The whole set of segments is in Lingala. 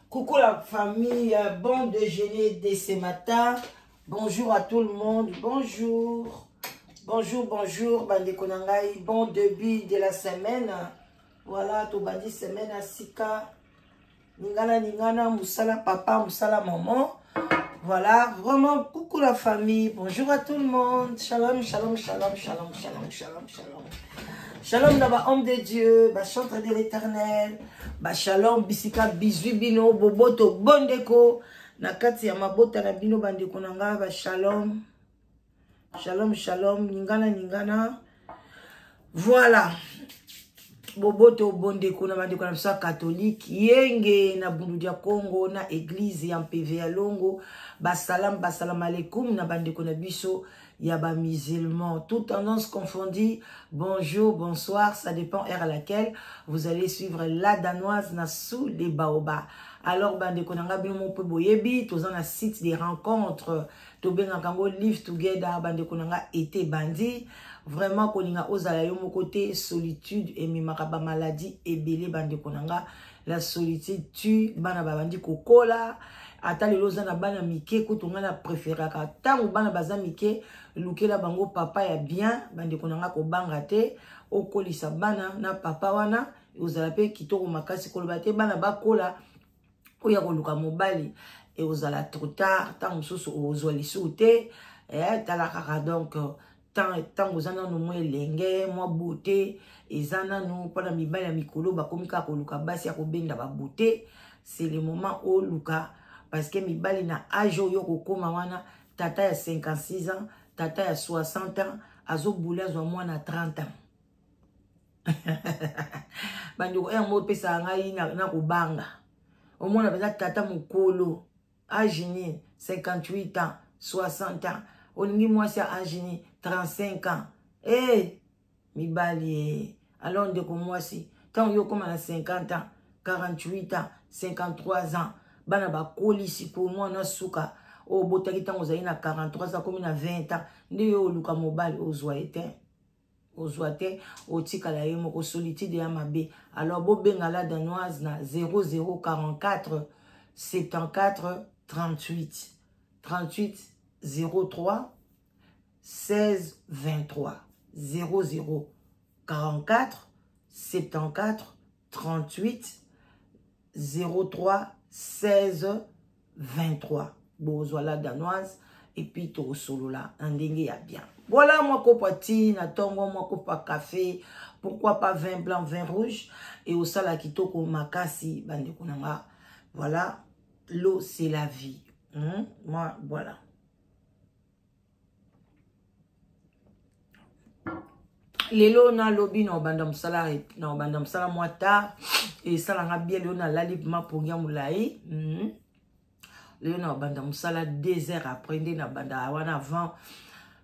Coucou la famille, bon déjeuner dès ce matin. Bonjour à tout le monde. Bonjour. Bonjour, bonjour, bandeko na ngai. Bon début de la semaine. Voilà, tobandi semaine à sika. Ningana ningana, musala papa, musala maman. Voilà, vraiment, coucou la famille. Bonjour à tout le monde. Shalom, shalom, shalom, shalom, shalom, shalom, shalom. Shalom na ba homme de Dieu, ba chantre de l'éternel, ba shalom bisika bizwi bino boboto bondeko na kati ya mabota na bino bandeko na nga ba shalom. Shalom shalom ningana ningana. Voilà. Boboto bondeko na bandeko na biso ya catholique yenge na bundu dia Congo na église ya mpeve ya longo basalam basalam alaikum na bandeko na biso ya ba musulmans toute tendance confondue bonjour bonsoir ça dépend heure à laquelle vous allez suivre la danoise na sous les baobabs alors bandeko na nga bino moko mpe boyebi toza na site des rencontres tobengaka yango live together bandeko na nga ete ebandi vraiment kolinga ozala yo moko te solitude ememaka bamaladi ebele bandeko na nga la solitude tue bana babandi kokola ata lelo oza na bana mike kutu ngai na préféraka ntango bana baza mike lukela bango papa ya bien bandeko na ngai kobanga te okolisa bana na papa wana ozala mpe kitoko makasi koloba te bana bakola oya koluka mobali ekozala trop tard ntango mosusu okozwa lisusu te eh, tala kaka donc ntango oza nanu mwa elenge mwa beauté eza nanu mpona mibali ya mikolo bakomi kaka koluka basi ya kobenda babeauté c'est le moment oluka parce que mibali na age oyo okokóma wana tata ya 56 ans tata ya 60 ans azobule azwa mwana 30 ans bandeko yango opesaka ngai na kobanga omona mpenza tata mokolo age nini 58 ans 60 ans olingi mwasi ya age nini 35 ans e hey, mibali e alors ndeko mwasi ntango yo okóma na 50 ans 48 ans 53 ans bana bakoli sikoyo mwana suka oyo obotaki ntango ozali na 43 ans akomi na 20 ans nde yo oluka mobali ozwa ye te ozwa te otikala ye moko solitude ya mabe alors bobenga la danoise na 0044 74 38 38 03 16 23 00 44 74 38 03 16 23 bozwa la danoise epuis tokosolola na ndenge ya bien voilà mwa kopo ya ti na ntongo mwa kopo ya café pourquoi pas vin blanc vin rouge e osala kitoko makasi bandeko na nga voilà l'eau c'est la vie moi voilà lelo nalobi na obanda mosala na obanda mosala mwa tard esalanga bien lelo nalali mapongi ya molai lelo na obanda mosala 2 heures après nde nabanda wana avant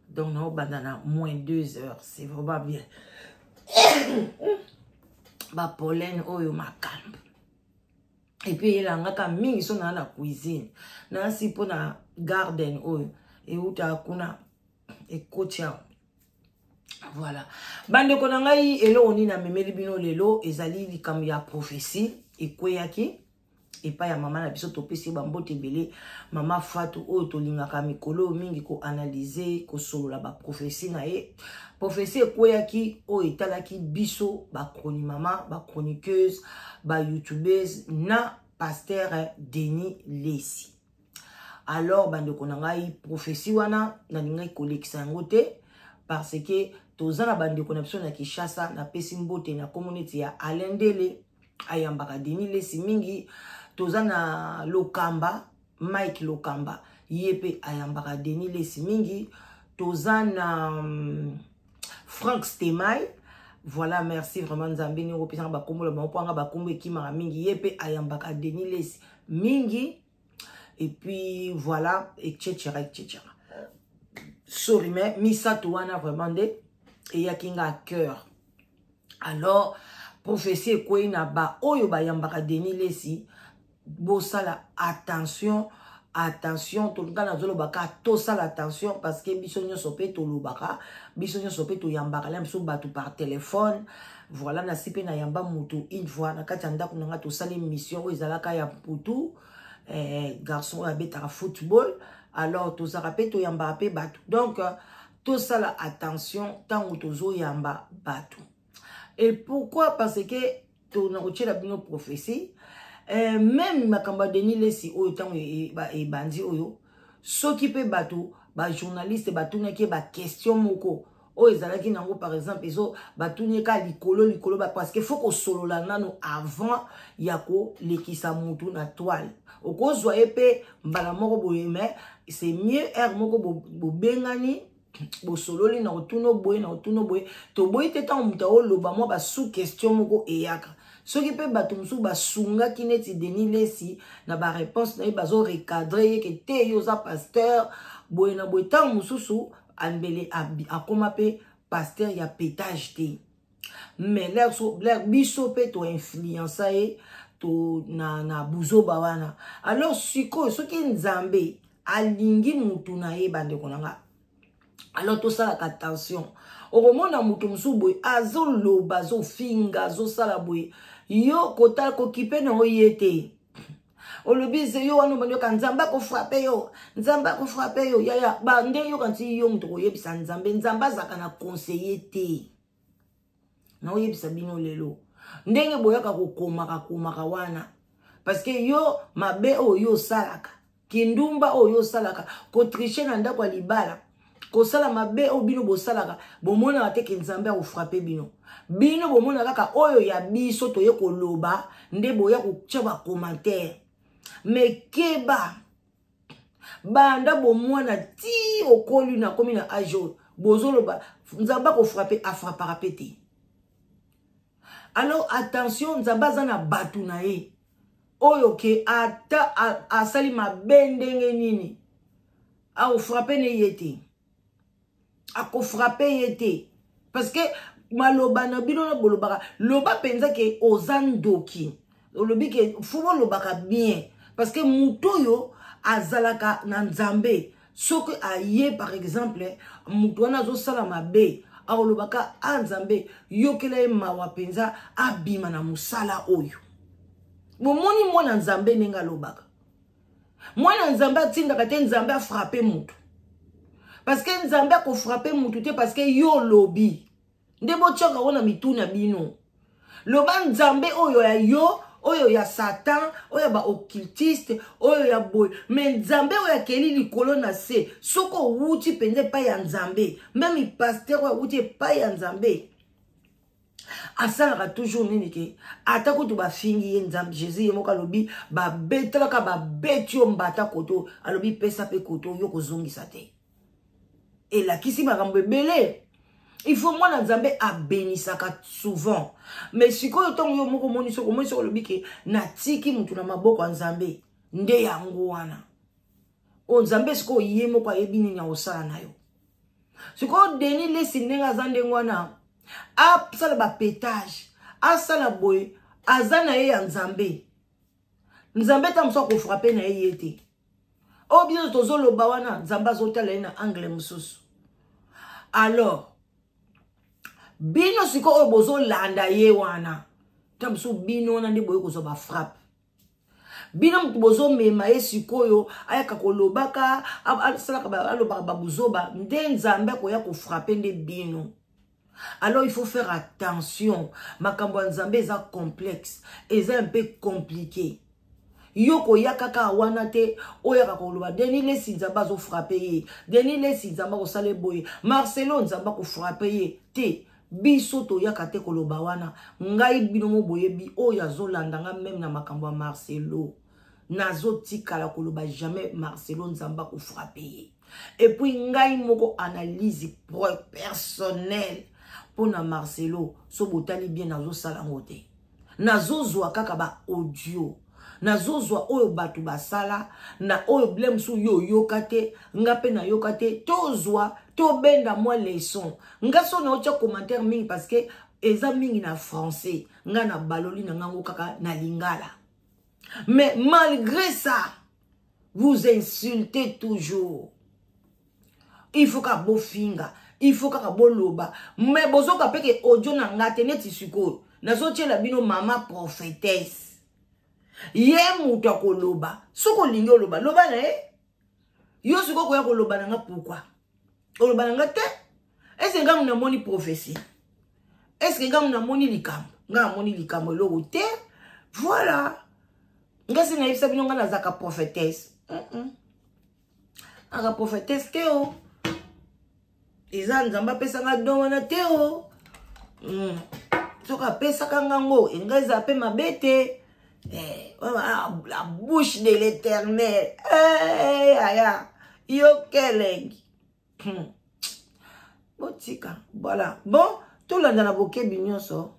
donc naobanda na moins 2 heures c'est vraiment bien bapolene oyo makambo epuis eyelangaka mingi so naa na cuisine nasi mpo na garden oyo eutaka kuna ekoti awa voilà bandeko na ngai eloko nini namemeli bino lelo ezali likambo ya prophetie ekweyaki epai ya mama na biso topesi ye bambote ebele mama fatu oyo tolingaka mikolo oyo mingi koanalyse kosolola baprofesi na ye profesi ekweyaki oyo etalaki biso bacronimama bachroniqueuse bayoutubeuse na pasteur denis lesi alors bandeko na ngai prophetie wana nalingaki kolekisa yango te parce que toza na bandeko na biso na kinshasa napesi mbote na kombo neti ya alain ndele ayambaka denis lesi mingi toza na lokamba mike lokamba ye mpe ayambaka denis lesi mingi toza na frank stemai voilà merci vraiment nzambe ndenge opesanga bakombo na bango mpo anga bakombo ekimaka mingi ye mpe ayambaka denis lesi mingi et puis voilà etc etc sorry mais misato wana vraiment nde eyaki nga à cœur alors prophétie ekwei na ba oyo bayambaka denis lesi bosala attention attention tolinga nazolobaka tosala attention parce que biso nyonso mpe tolobaka biso nyonso mpe toyambaka na biso bato par téléphone. Voilà, nasi mpe nayamba motu une fois na kati ya ndako na nga, tosali mission oyo ezalaka ya mputu, garçon oyo abetaka football. Alors tozalaka mpe, toyambaka mpe bato. Donc tosala attention ntango tozoyamba bato. Et pourquoi? Parce que tona kotiela bino prophétie, même makambo ya Denis Lesi oyo, ntango ebandi oyo, soki mpe bato bajournaliste batunaki ye baquestion moko oyo ezalaki nango, par exemple ezo batuni ka likolo likolo, parce que faut kosolola nano avant ya kolekisa mutu na toile. Okozwa ye mpe mbala moko boye, mais c'est mieux aire moko bobengani, bosololi na kotuna boye, na kotuna boye. Toboyi te, ntango moto aoloba, mwa basous question moko eyaka. Soki mpe bato mosusu basungaki neti Denis Lesi na baréponse na ye, bazorecadrer ye ke te, yo oza pasteur boye na boye. Ntango mosusu ambele akóma mpe pasteur ya pétage te, mais l'heure biso mpe toinfluencer ye to na buzoba wana. Alors sikoyo, soki Nzambe alingi mutu na ye, bandeko na nga, alors tosalaka attention. Okomona moto mosusu boye azoloba, azofinga, azosala boye, yo kotala kokipe nango ye te. Olobi ze yo wana, obandi yoka Nzambe akofrapper yo, Nzambe akofrapper yo. Yaya, bande yoka nti yo moto koyebisa Nzambe. Nzambe azalaka na conseiller te. Naoyebisa bino lelo ndenge boyaka kokomaka komaka wana, parce que yo mabe oyo yo osalaka, kindumba oyo osalaka, kotricher na ndako ya libala, kosala mabe oyo bino bosalaka, bomonaka te ke Nzambe akofrapper bino. Bino bomona kaka oyo ya biso toye koloba nde boya kotia bacommentaire. Mais keba, banda bomwana ti okoli, nakomi na age oyo, bozoloba Nzambe akofrapper, afrappaka mpe te. Alors attention, Nzambe aza na bato na ye oyo ke ata asali mabe ndenge nini, akofrapper ne ye te, akofrapper ye te. Parce que maloba na bino na bolobaka, loba mpenza ke oza ndoki, olobi ke faut bolobaka bien, parce que moto oyo azalaka na Nzambe, soki aye, par exemple moto wana azosala mabe, akolobaka: "A Nzambe, yokela ye mawa mpenza, abima na mosala oyo." Bomoni mwana Nzambe ndenge alobaka? Mwana Nzambe atindaka te Nzambe afrapper motu, parce que Nzambe akofrapper motu te parce que yo olobi. Nde botiaka ngo na mitu na bino. Loba Nzambe oyo ya yo, oyo ya Satan, oyo ya baoccultiste, oyo ya boye, mais Nzambe oyo akeli likolo na se, soki owuti mpenza epai ya Nzambe, même pasteur oyo awuti epai ya Nzambe, asalaka toujours nini? Ke ata kutu bafingi ye, Nzambe, Jésus ye moko alobi, babetalaka, babeti yo mbata koto, alobi pesa mpe koto, yo kozongisa te. Elakisi makambo ebele. Il faut mwana Nzambe abenisaka souvent. Mais sikoyo, ntango yo moko omoni, soki omoni, soki olobi ke natiki motu na maboko ya Nzambe, nde yango wana oyo Nzambe sikoyo ye moko ayebi nini akosala na yo. Sikoyo Denis Lesi, ndenge aza ndenge wana, asala bapétage, asala boye, aza na ye ya Nzambe. Nzambe ta mosu akofrapper na ye ye te. Oyo biso tozoloba wana, Nzambe azotala ye na angle mosusu. Alors bino sikoyo oyo bozolanda ye wana, ta mosusu bino wana nde boye kozwa bafrappe. Bino motu bozomema ye sikoyo, ayaka kolobaka, asalaka, alobaka babuzoba, nde Nzambe akoya kofrapper nde bino. Alors il faut faire attention. Makambo ya Nzambe eza complexe, eza un peu compliqué. Yo koya kaka wana te, oyaka koloba Denis Lesi Nzambe azofrapper ye, Denis Lesi Nzambe akosala boye, Marcelo Nzambe akofrapper ye te. Biso toyaka te koloba wana. Ngai, bino mo boyebi, oyo azolanda nga, même na makambo ya Marcelo, nazotikala koloba jamais Marcelo Nzambe akofrapper ye. Et puis ngai moko, analyse personnelle mpona Marcelo, so botali bien, nazosala yango te. Nazozwa kaka baaudio, nazozwa oyo bato basala na oyo ble mosusu yo oyoka te, nga mpe nayoka te. Tozwa, tobenda mwa leçon. Nga so naotya commentaire mingi parce que eza mingi na français, nga na baloli na ngango kaka na lingala. Mais malgré ça, vous insultez toujours. Il faut ka bofinga, Il faut kaka boloba, mais bozoka mpe ke audio na nga te. Neti sikoyo nazotiela bino mama prophétesse, ye moto akoloba. Soki olingi oloba, loba na ye. Yo sikoyo koya koloba na nga, pourquoi oloba na nga te? Est-ce ngambo namoni prophétie? Est-ce ngambo namoni likambo? Nga namoni likambo eloko te. Voilà, nga si nayebisa bino, nga nazalaka prophétesse, aka prophétesse te. O eza Nzambe apesanga don wana te. O soki apesaka ngango, enga ezala mpe mabe te. Eh, la bouche de l'Éternel. Eh, aya yo kelengi. Botika, voilà. Bon, tolanda na bokebi nyonso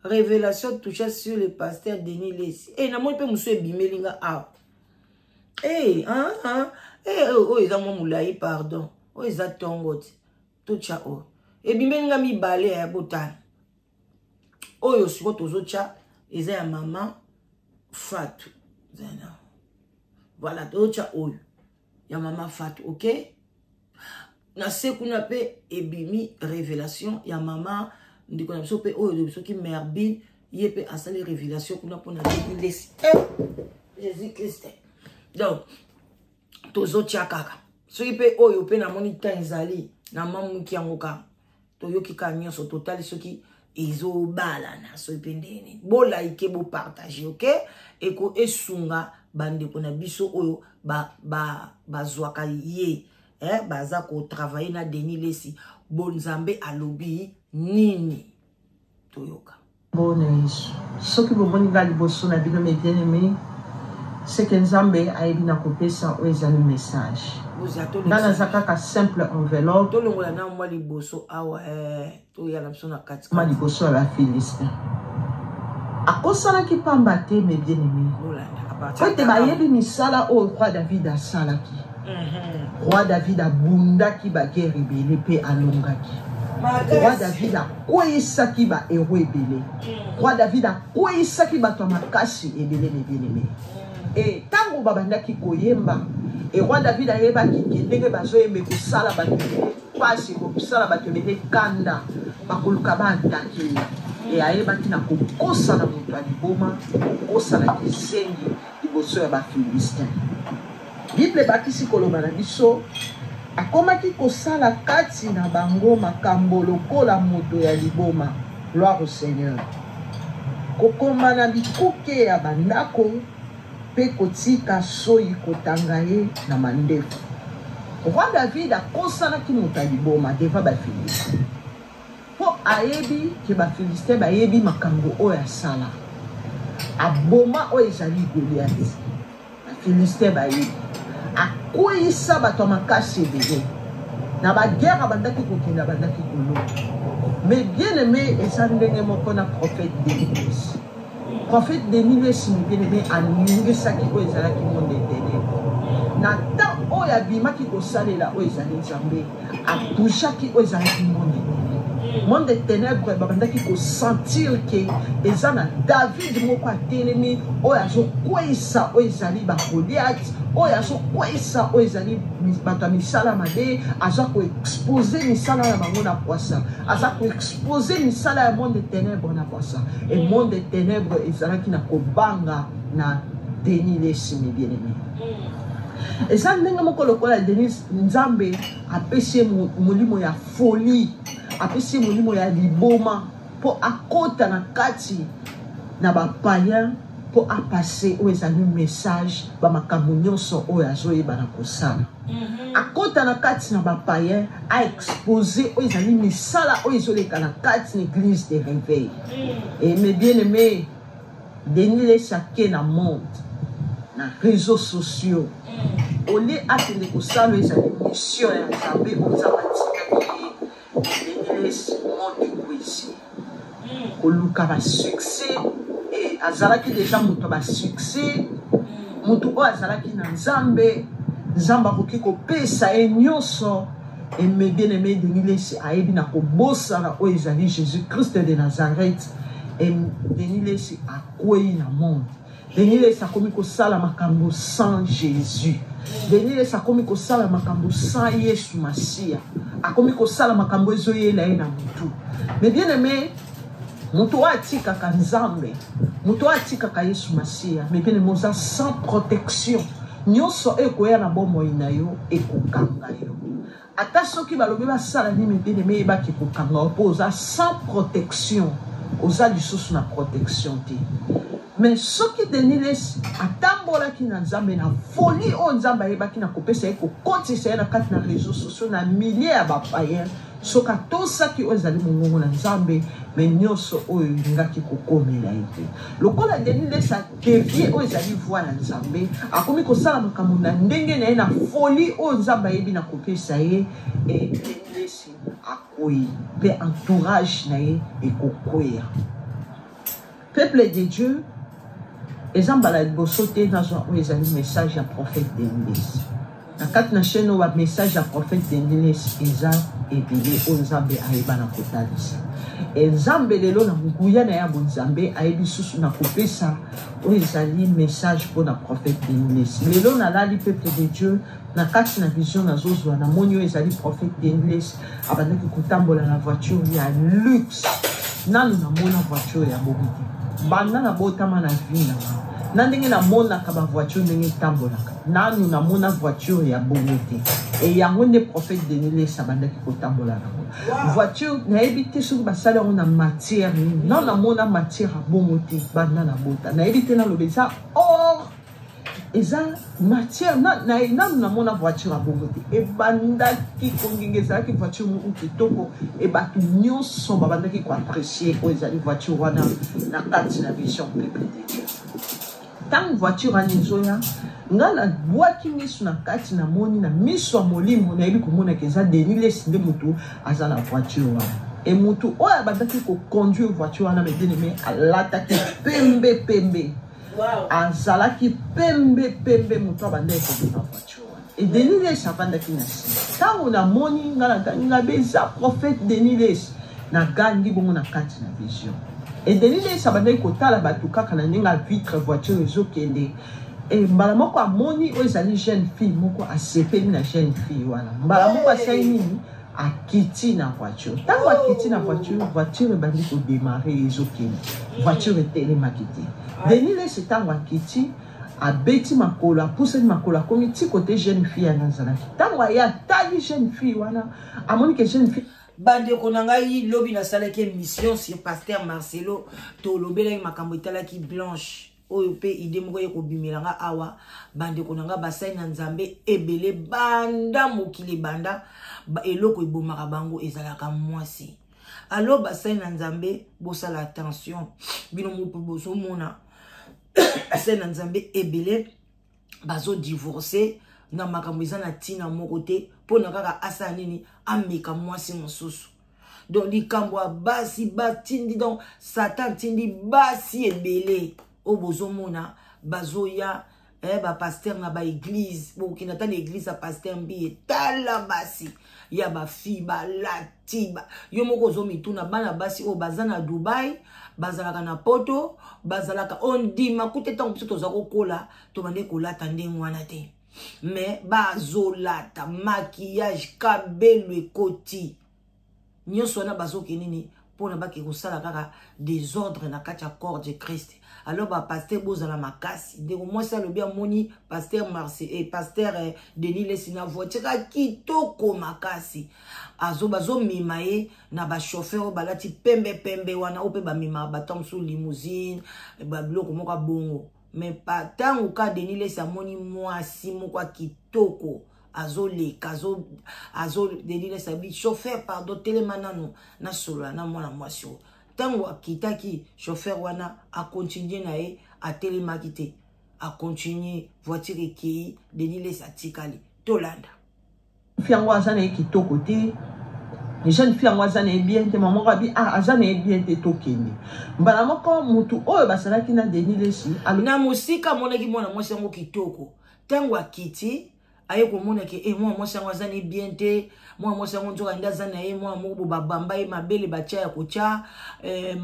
révélation toucha sur le pasteur Denis Lesi. E namoni mpe mosu ebimeli nga awa. E oyo eza mwa molai, pardon, oyo eza ntongo te. Totya oyo ebimeli nga mibale ya botala. Oyo sikoyo tozotya eza ya mama Fatu. Voilà, tozotya oyo ya mama Fatu. Ok, na se kuna mpe ebimi révélation ya mama ndeko na biso mpe oyo soki Merbine, ye mpe asali révélation kuna mpona Denis Lesi. Eh, Jésus Christ! Donc tozotya kaka soki mpe oyo mpe namoni temps ezali na mamuki yango kaka, toyoki kaka nyonso, totali soki ezobalana, soki mpe ndenge nini. Bolike, bopartage, ok, eko esunga bandeko na biso oyo bazwaka ba, ba ye, eh, baza kotravaille na Denis Lesi. Bo Nzambe alobi nini? Toyoka. Bona Yesu, soki bomoni nga liboso na bino, mes bien-aimés, c'est que Nzambe ayebi na kopesa oyo ezali message. Nga naza kaka simple enveloppe. Tolongola na mwa liboso awa, eh, toya na biso na kati. Ma liboso ya Bafilistin akosalaki pamba te, mes bien-aimés, po ete bayebi misala oyo roi David asalaki. Roi David abundaki baguerre ebele mpe alongaki. Roi David akweyisaki bahéros ebele. Roi David akweyisaki bato ya makasi ebele, mes bien-aimés. E ntango babandaki koyemba, e roi David ayebaki ke ndenge bazoyemba ekosala bato ebele mpasi, ekosala bato ebele kanda, bakoluka baattaquer ye. E ayebaki na kokosana moto ya liboma, kokosana kizengi liboso ya Bafilistin. Bible ebakisi koloba na biso, akomaki kosala kati na bango makambo lokola moto ya liboma. Gloire au Seigneur! Kokoma na bikuke ya bandako mpe kotika soyi kotanga ye na mandefu. Roi David akosanaki moto ya liboma devant Bafilistin mpo ayebi ke Bafilistin bayebi makambo oyo asala. Aboma oyo ezali Goliath. Bafilistin bayebi. Akweyisa bato ya makasi ebele. Na baguerre abandaki kokende, abandaki kolonga. Mais bien aimé, eza ndenge moko na prophète Denis Lesi. Prophète Denis Lesi, mes bien aimé, aningisaki oyo ezalaki monde de ténèbres. Na temps oyo abimaki kosalela oyo ezali Nzambe, atouchaki oyo ezalaki monde de ténèbres. Monde de ténèbres babandaki kosentir ke eza na David moko atelemi oyo azokweyisa oyo ezali bagoliath, oyo azokweyisa oyo ezali bato ya misala mabe, aza koexpose misala na bango na kwasa, aza koexpose misala ya monde de ténèbres na kwasa. E monde de ténèbres ezalaki na kobanga na Denis Lesi, mes bien-aimés. Eza ndenge moko lokola Denis, Nzambe apesi ye molimo ya folie, apesi ye molimo ya liboma mpo akota na kati na bapayen mpo apase oyo ezali message, bamakambo nyonso oyo azoyeba na kosala. Akota na kati na bapayen, aexpose oyo ezali misala oyo ezoleka na kati na église de réveil. Et mes bien aimé, Denis Lesi ake na monde, na réseaux sociaux, au lieu akende kosala oyo ezali mission ya Nzambe oyo Nzambe atikaki ye. Denis Lesi, monde ekwesi koluka basuccès. E azalaki deja moto ya basuccès, moto oyo azalaki na Nzambe, Nzambe akoki kopesa ye nyonso. Et mes bien aimé, Denis Lesi ayebi na kobosana oyo ezali Jésus Christ de Nazareth. Et Denis Lesi akwei na monde. Denis Lessi akomi kosala makambo sans Jésus. Denis Lessi akomi kosala makambo sans Yesu Masiya. Akomi kosala makambo ezoyela ye na mutu. Mais bien aimé, moto oyo atikaka Nzambe, moto oyo atikaka Yesu Masiya, mais bien aimé, oza sans protection. Nyonso oyo ekoya na bomoi na yo ekokanga yo. Ata soki balobi basala nini bien aimé, yebaki ekokanga yo mpo oza sans protection, oza lisusu na protection te. Mais soki Denis Lessi atambolaki na Nzambe na folie oyo Nzambe ayebaki na kopesa ye, kokotisa ye na kati na réseaux sociaux na milieu ya ba païens, soki atosaki oyo ezali mongongo na Nzambe, mais nyonso oyo elingaki kokomela ye te. Lokola Denis Lessi a devie oyo ezali voix ya Nzambe, akomi kosala makambo na ndenge na ye na folie oyo Nzambe ayebi na kopesa ye, et Denis Lessi akwei mpe entourage na ye ekokweya. Peuple de Dieu, eza mbala liboso te nazwa oyo ezali message ya prophète Denis. Na kati na chaîne oyo ba message ya prophète Denis eza ebele oyo Nzambe ayeba na kotalisa. E Nzambe lelo na nguya na ya bonzambe ayebi susu na kopesa oyo ezali message mpo na prophète Denis. Lelo nalali peuple de Dieu na kati na vision nazozwa namoni oyo ezali prophète Denis abandaki kotambola na voiture ya luxe. Nanu namona voiture ya bongo te banda nabotama na vie na nga, na ndenge namonaka ba voiture ndenge etambolaka, nanu namona voiture ya bongo te. E yango nde prophète Denis Lessi abandaki kotambola nango voiture. Nayebi te soki basali yango na matière nini, nanu namona matière ya bongo te banda nabota. Nayebi te naloba eza or, eza matière, nanu namona voiture ya bongo te. Ebandaki kongenga, ezalaki voiture moko kitoko e bato nyonso babandaki koapprécier oyo ezali voiture wana na kati na vision. Peuple de Dieu, ntango voiture wana ezoya, nga nabwaki miso na kati, namoni na miso ya molimo, nayebi komonaka eza Denis Lessi nde motu aza na voiture wana. E motu oyo abandaki koconduire voiture wana, mais bien aimé, alataki pembe pembe. Azalaki pembe pembe, moto abandaki kobima voiture wana. E Denis Lessi avandaki na nsima. Ntango namoni, nga natangi nga be eza prophète Denis Lessi, nagangi bongo na kati na vision. E Denis Lessi abandaki kotala bato kaka na ndenge ya vitre voiture ezokende. E mbala moko amoni oyo ezali jeune fille moko, asepeli na jeune fille wana. Mbala moko asali nini? Akiti na voiture. Ntango akiti na voiture, voiture ebandi kodémarrer, ezokende, voiture etelemaki te. Denis Lessi ntango akiti, abeti makolo, apusani makolo, akomi ti kote jeune fille wana azalaki. Ntango aye atali jeune fille wana, amoni ke jeune fille Bandeko na ngai, lobi nasalaki émission sur pasteur Marcelo, tolobelaki makambo etalaki Blanche oyo mpe idée moko ye kobimela nga awa. Bandeko na nga, basali na Nzambe ebele, banda mokili ebanda, eloko ebomaka bango ezalaka mwasi. Alors basali na Nzambe, bosala attention. Bino mopo bozomona basali na Nzambe ebele bazodivorce na makambo eza na ntina moko te, mpona kaka asala nini? Ameka mwasi mosusu. Donc likambo ya basi batindi, donc Satan atindi basi ebele oyo bozomona bazoya bapasteur na baéglise. Bokokende ata na église ya pasteur Mbiye, tala basi ya bafille balati yo moko ozomituna bana basi oyo baza na Dubai, bazalaka na Poto, bazalaka ondima kute. Ntango biso toza kokola, tobande kolata ndenge wana te, mais bazolata maquillage, kabelo ekoti nyonso wana. Bazoke nini? Mpona bake kosala kaka désordre na kati ya corps de Christ. Alors bapasteur, bozala makasi. Ndeko mwasi alobi amoni pasteur Marce, pasteur Denis Lessi na voiture ya kitoko makasi, azo bazomema ye na bachauffeur oyo balati pembe pembe wana, oyo mpe bamemaka bato mosusu limousine, babiloko moko ya bongo. Mais ntango ka Denis Lessi amoni mwasi moko ya kitoko azoleka, azo Denis Lessi abi: "Chauffeur, pardon, telema nanu, nasolola na mwana mwasi oyo." Ntango akitaki, chauffeur wana acontinuer na ye, atelemaki te, acontinuer, voiture ekei, Denis Lessi atikali. Tolanda. Fille yango aza na ye kitoko te, jeune fille yango aza na ye bien te. Mama moko abi: "Ah, aza na ye bien te, tokende." Mbala moko motu oyo bazalaki na Denis Lessi Na mosika amonaki mwana mwasi yango kitoko. Ntango akiti Aye komona ke e mwana mwasi yango aza ne bien te. Mwana mwasi yango nzoka nde aza na ye mwana moko bo babamba ye mabele batya ya kotya, eh,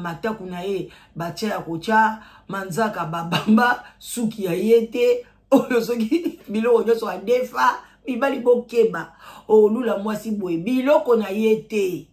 mataku na ye batya ya kotya, manzaka babamba, suki ya ye te oyo soki biloko nyonso adefa. Mibali bokeba, olula mwasi boye biloko na ye te,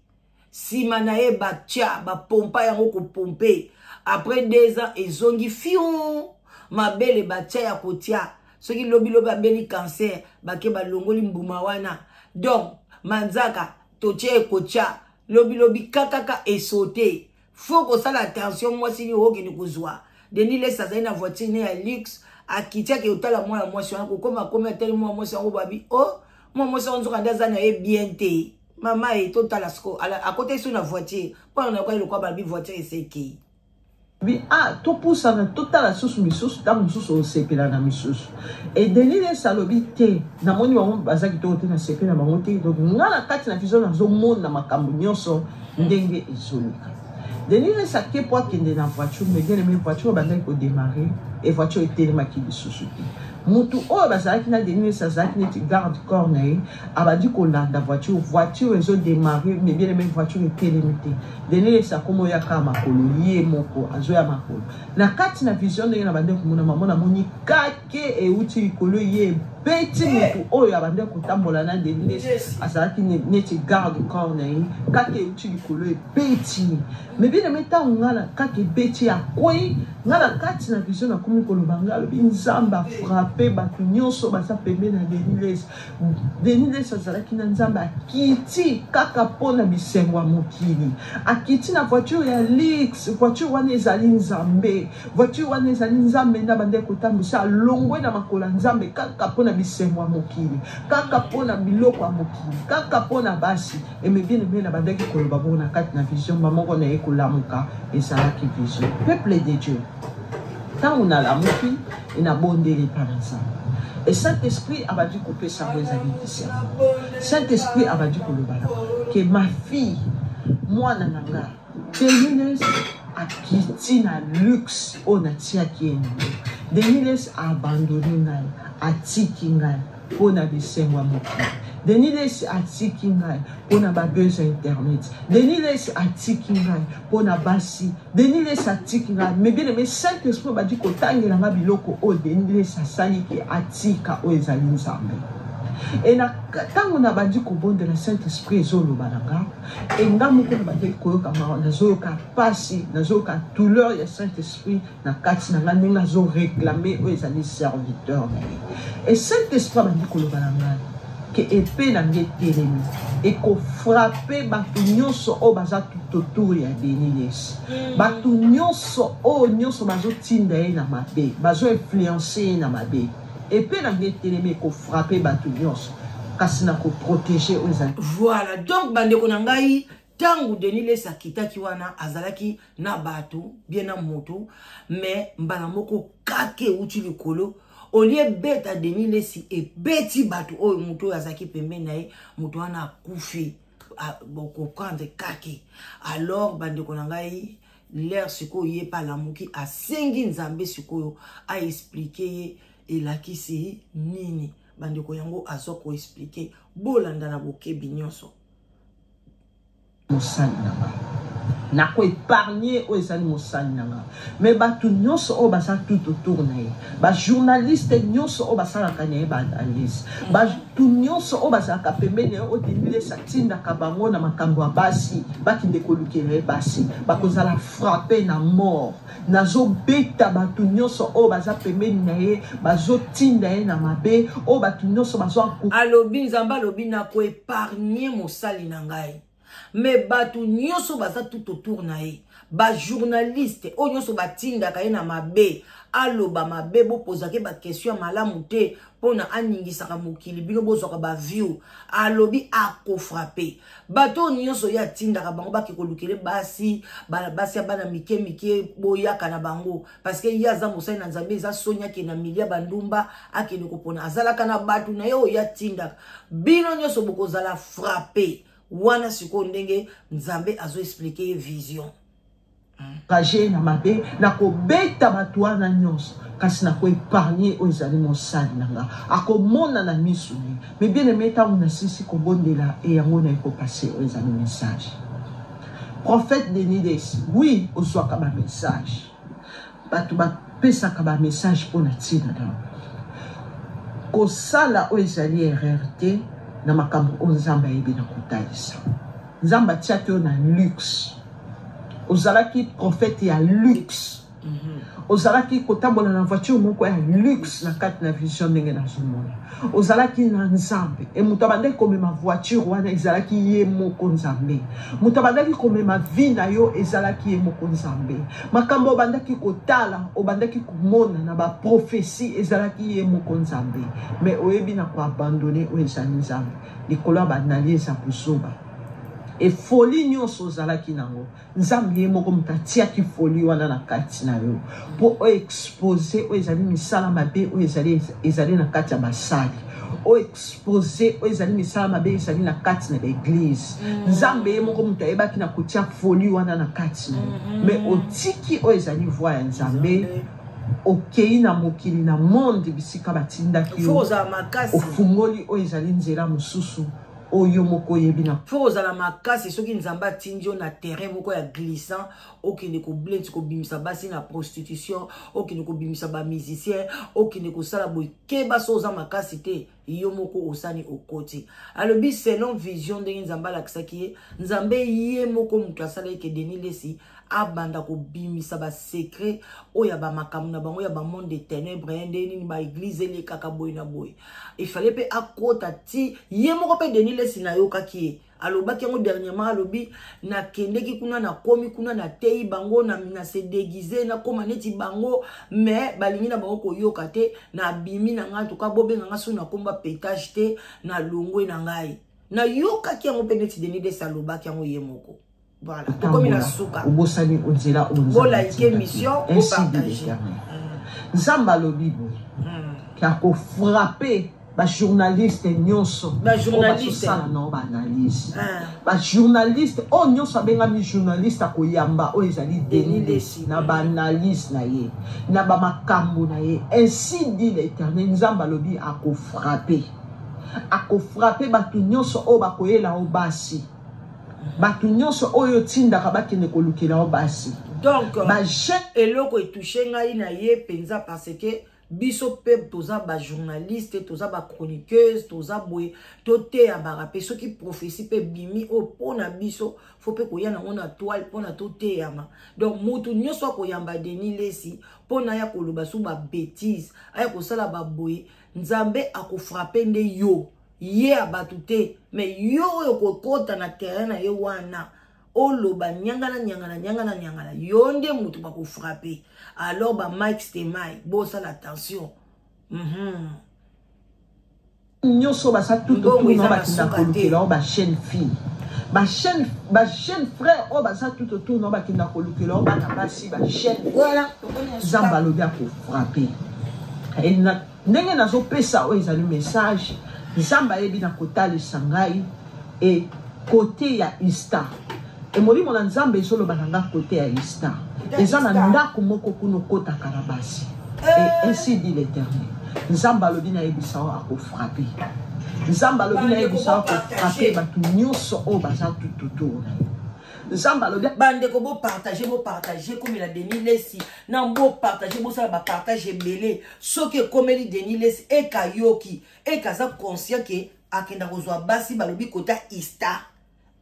nsima na ye batya bapompa yango kopompe, après 2 ans ezongi fion. Mabele batya ya kotia, soki lobilobi abeli cancer, bake balongoli mbuma wana. Donc manzaka totia ekotya, lobilobi kakaka esote. Faut kosala attention mwasi nini okende kozwa. Denis Lessie azali na voiture ne ya luxe, akiti ake otala mwana mwasi wana. Kokoma akomi, atali mwana mwasi yango, babi o oh, mwana mwasi yango nzoka nde aza na ye bien te. Mama ye totala siko akotaki so na voiture mpona nayokai lokwa babi voiture esekei. Bi ah, topusana totala susu misusu, ntango mosusu osepela na misusu. E Denis Lessie alobi te, namoni bango baza kitoko te, nasepela na bango te. Donc nga na kati na vision nazomona makambo nyonso ndenge ezoleka. Denis Lessie ake po akende na voiture, mais bien aimé, voiture ebandaki kodémarrer e voiture etelemaki lisusu te. Motu oyo bazalaki na Denis Lessie, azalaki neti garde corps na ye, abandi kolanda voiture. Voiture ezodémarrer, mais bien aimé, voiture etelemi te. Denis Lessie akoma oya kaka makolo, ye moko azoya makolo. Na kati na vision, ndenge na bande komona mama, namoni kake euti likolo, ye ebeti motu oyo abande kotambola na Denis Lessie, azalaki neti garde corps na ye. Kake euti likolo ebeti. Mais bien aimé, ntango nga na kaka ebeti, akwei. Nga na kati na vision nakomi koloba, nga alobi Nzambe afrappe bato nyonso baza pembeni na Denis Lessie. Denis Lessie azalaki na Nzambe, akiti kaka mpo na bisengo ya mokili, akiti na voiture ya luxe. Voiture wana ezali Nzambe, voiture wana ezali Nzambe nde abandaki kotambwisa. Alongwe na makolo ya Nzambe kaka mpo na bisengo ya mokili, kaka mpo na biloko ya mokili, kaka mpo na basi. Mais bien aimé, na bandaki koloba bongo na kati na vision. Bamoko na ye kolamuka, ezalaki vision. Peuple de Dieu, ntango nalamuki e nabondeli epa na Nzambe, e Saint Esprit abandi kopesa yango, ezali discernement. Saint Esprit abandi koloba na ke ma fille, mwana na nga Denis akiti na luxe oyo natiaki ye nango. Denis Lessie aabandonner ngai, atiki ngai mpo na bisengo ya mokili. Denis Lessie atiki ngai mpo na babuzz ya internet. Denis Lessie atiki ngai mpo na basi. Denis Lessie atiki ngai. Mais bien aimé, Saint Esprit badi kotangela nga biloko oyo Denis Lessie asaliki, atika oyo ezali Nzambe. E na ntango nabandi kobondela, Saint Esprit ezoloba na nga, e nga moko na bandaki koyoka mawa, nazoyoka pasi, nazoyoka douleur ya Saint Esprit na kati na nga ndenge azoréclamer oyo ezali serviteur na ye. E Saint Esprit abandi koloba na ngai ke épée na ngai etelemi, ekofrapper bato nyonso oyo baza tout autour ya Denis Lessie, bato nyonso oyo nyonso bazotinda ye na mabe, bazoinfluencer ye na mabe. Épée na ngai etelemi, ekofrapper bato nyonso, kasi na koprotéger oyo ezali. Voilà, donc bandeko na ngai, ntango Denis Lessie akitaki wana, azalaki na bato bien na moto, mais mbala moko kake euti likolo, olie ebeta Denis Lessie, ebeti bato oyo, moto oyo azalaki pembeni na ye, moto wana akufi. Bocomprendre kake. Alors bandeko na ngai, l'heure sikoyo ye mpe alamuki, asengi Nzambe sikoyo aexpliquer ye elakisi nini. Bandeko, yango azwa koexpliquer, bolanda na bokebi nyonso. Mosali na nga, nakoépargner oyo ezali mosali na nga, mais bato nyonso oyo baza tout autour na ye, bajournaliste nyonso oyo basalaka na ye baanalyse, bato nyonso oyo bazalaka pembeni na ye, oyo Denis Lessie atindaka bango na makambo ya basi, bakende kolukela ye basi, bakozala frappe na mort. Nazobeta bato nyonso oyo baza pembeni na ye, bazotinda ye na mabe, oyo bato nyonso bazo Alobi, Nzambe alobi nakoépargner mosali na ngai, mais bato nyonso baza tout autour na ye, bajournaliste oyo nyonso batindaka ye na mabe, aloba mabe, bopozaki baquestion ya malamu te mpona aningisaka mokili, bino bozwaka baview, alobi akofrapper bato oyo nyonso ye atindaka bango bake kolukele basi, basi ya bana mike mike, boyaka na bango, parce que ye aza mosali na Nzambe, eza soni akende na milia bandumba, akende kopona. Azalaka na bato na ye oyo ye atindaka. Bino nyonso bokozala frappe wana. Sikoyo ndenge Nzambe azoexpliquer ye vision. Encourager na mabe, nakobeta bato wana nyonso. Kasi nakoepargne oyo ezali mosali na nga, akomona na miso na ye. Mais bien aime, ntango nasilisi kobondela e yango naye kopase oyo ezali message. Prophète Denis Lessi, oui, ozwaka ba message, bato bapesaka ba message mpo na ntina na yo. Kosala oyo ezali erreur te na makambo oyo Nzambe ayebi na kotalisa. Nzambe atiaki yo na luxe, ozalaki prophète ya luxe. Ozalaki kotambola na voiture moko ya luxe na kati na vision ndenge nazomona. Ozalaki na Nzambe. E moto abandaki komema voiture wana ezalaki ye moko Nzambe. Moto abandaki komema vie na yo ezalaki ye moko Nzambe. Makambo obandaki kotala, obandaki komona na ba prophetie ezalaki ye moko Nzambe. Mais oyebi na koabandonne oyo ezali Nzambe likolo ya ba analyse ya buzoba. E folie nyonso ozalaki nango, Nzambe ye moko moto atiaki folie wana na kati na yo mpo oexpose oyo ezali misala mabe oyo ezali, ezali na kati ya basali, oexpose oyo ezali misala mabe ezali na kati na baeglize. Nzambe ye moko moto ayebaki na kotia folie wana na kati na yo, me otiki oyo ezali voi ya Nzambe, okei na mokili na monde bisika batindaki yo, ofungoli oyo ezali nzela mosusu oyo yo moko oyebi na. Faut kozala makasi soki Nzambe atindi yo na terrain moko ya glissant, okende koblenti kobimisa basi na prostitution, okende kobimisa ba musicien, okende kosala boye, keba so oza makasi te, yo moko osani okoti. Alobi selon vision ndenge Nzambe alakisaki ye, Nzambe ye moko moto asala ye ke Denis Lessi abanda kobimisa ba secret oyo ya ba makambo na bango ya ba monde de ténèbres, nde nini ba église elekaka boye na boye. Il fallait pe akota ti ye moko pe Denis Lessi nayokaki ye alobaki yango dernièrement, alobi nakendeki kuna, nakomi kuna, nateyi bango, na se déguiser, nakoma neti bango, mais balingi na bango koyoka te, nabimi na ngai, en tout cas bobenga nga so nakomba pétage te, nalongwe na ngai. Nayokaki yango mpe neti Denis Lessi alobaki yango ye moko. Voilà, tokomi na suka. Obosani nzela oyo Nzambe Bolike émission, ainsi dit bopartage. l'Éternel. Nzambe alobi boye ke akofrappe bajournaliste nyonso Bajournaliste. oyo bazosala nao baanalyse, bajournaliste oyo nyonso abengami journaliste akoyamba oyo ezali Denis Lessi na baanalyse na ye na bamakambo na ye. Ainsi dit l'Éternel, Nzambe alobi akofrappe, akofrappe bato nyonso oyo bakoyela o basi, bato nyonso oyo otindaka bakende kolukela o basi. Donc bajeune eloko etouche ngai na ye mpenza, parce que biso mpe toza bajournaliste, toza bachroniqueuse, toza boye, toteyamaka mpe. Soki prophétie mpe ebimi oyo mpona biso, faut mpe koya nango na toile mpona toteyama. Donc motu nyonso akoyamba Denis Lessi mpona aya koloba so babétise, aya kosala baboye, Nzambe akofrappe nde yo, ye ya bato te. Mais yo oyo kokota na terrain na ye wana, oloba nyangana nyangana nyangana nyangana, yo nde motu bakofrappe. Alors ba Mike Stemai, bosala attention. Nyonso baza tout Mbongo autour eza na na bakenda suka te. Kolukela oyo bajeune fille, bajeune frère oyo baza tout autour na bakenda kolukela oyo bana basi, bajeune. Voilà. Nzambe alobi akofrappe. Ndenge nazopesa oyo ezali message, Nzambe ayebi na kotalisa ngai e kote ya ista e molimo na Nzambe ezoloba na nga kote ya ista eza na ndako moko kuna okotaka na basi. Et ainsi dit l'Éternel, Nzambe alobi nayebisa oyo akofrappe. Nzambe alobi nayebisa oyo akofrappe bato nyonso oyo baza tout autour na ye. Nzambe alobi Bandeko, bopartage, bopartage, ekomela Denis Lessi na bopartage, bosala bapartage ebele. Soki ekomeli Denis Lessi, ekayoki eka aza conscient ke akenda kozwa basi, balobi kota ista,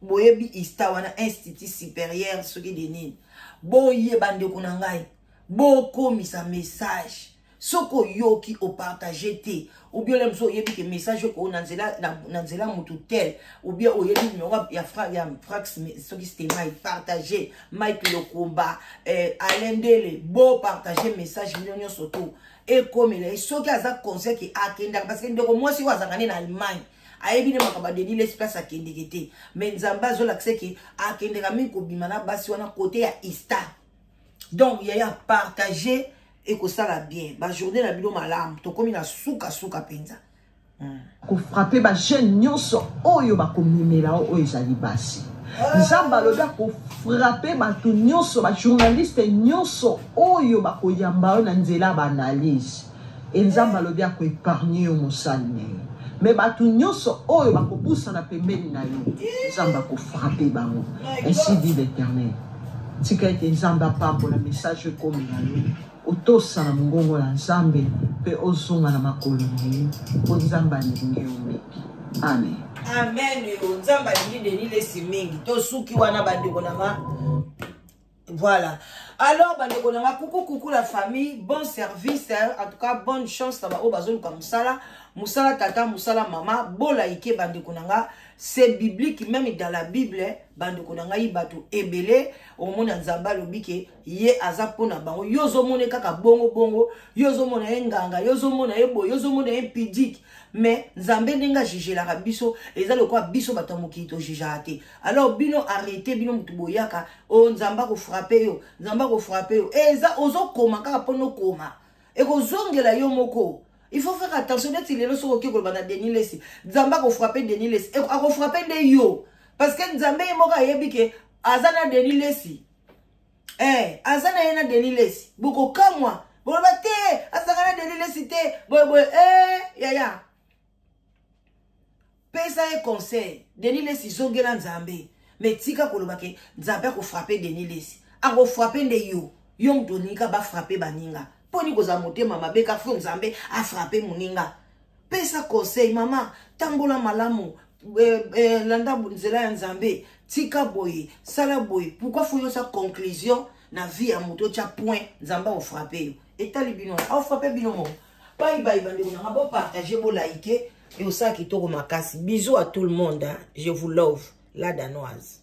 boyebi ista wana, institut supérieur soki de nini. Boyeba, ndeko na ngai, bokomisa message. Soki oyoki, opartage te, ou bien mosu oyebi ke message oko na nzela na nzela motu tel, ou bien oyebi numéro ya Frax soki Stemai, partage. Mike Lokomba, Alain Ndele, bopartage message bino nyonso to ekomela ye. Soki aza conscient ke akendaka, parce que ndeko mwasi oyo azalaka nde na Allemagne, ayebi nde makambo ya Denis Lessi, place akendeke te, mais Nzambe azolakisa ke akendeka mingi kobima na basi wana kote ya ista. Donc yaya, partage, ekosala bien. Bajournée na bino malamu. Tokomi na sukasuka mpenza. Kofrape bajeune nyonso oyo bakomemela yo oyo ezali basi. Nzambe alobi akofrape bato nyonso, bajournaliste nyonso oyo bakoyamba yo na nzela ya baanalyse. E Nzambe alobi akoepargne yo mosali na ye. Me bato nyonso oyo bakopusana pembeni na yo, Nzambe akofrape bango. Ainsi dit l'Éternel. Tika ete Nzambe apambola message ekomela yo. Otosa na mongongo na Nzambe mpe ozonga na makolo na ye, mpo Nzambe alingi yo mingi. Amen. Amen. Yo Nzambe alingi Denis Lessi mingi. Tosuki wana bandeko na nga. Voilà. Alors bandeko na nga, coucou coucou la famille, bon service hein. En tout cas bonne chance na ba oyo bazoluka mosala, mosala tata, mosala mama, bolaike bandeko na nga. C'est biblique même dans la Bible, bandeko na ngai bato ebele omona Nzambe alobi ke ye aza mpo na bango. Yo ozomona kaka bongo bongo, yo ozomona ye nganga, yo ozomona ye boye, yo ozomona ye pudique, mais Nzambe ndenge ajugelaka biso eza lokola biso bato ya mokili tojugeaka te. Alors bino arrete, bino motu boyaka o oh, Nzambe akofrape yo, Nzambe akofrape yo, eza ozokoma kaka mpo nokoma ekozongela yo moko. Il faut faire attention. Neti lelo soki okoki koloba na Denis Lessi, Nzambe akofrape Denis Lessi, akofrape nde yo, parce que Nzambe ye moko ayebi ke aza na Denis Lessi. Aza na ye na Denis Lessi. Bokokamwa, boloba te azalaka na Denis Lessi te, boye boye. Yaya, pesa ye conseil. Denis Lessi, zongela Nzambe, mais tika koloba ke Nzambe akofrape Denis Lessi. Akofrape nde yo, yo moto oninga bafrape baninga. Mponi kozala motema mabe ka fo Nzambe afrape moninga. Pesa conseil, mama, tambola malamu, landa nzela ya Nzambe, tika boye, sala boye. Pourquoi fo yosa conclusion na vie ya moto, otya point Nzambe akofrape yo? Etali bino, akofrape bino moko. Bye bye bandeko nanga, bo partager, bo liker et osala kitoko makasi. Bisous à tout le monde, hein. Je vous love, la danoise.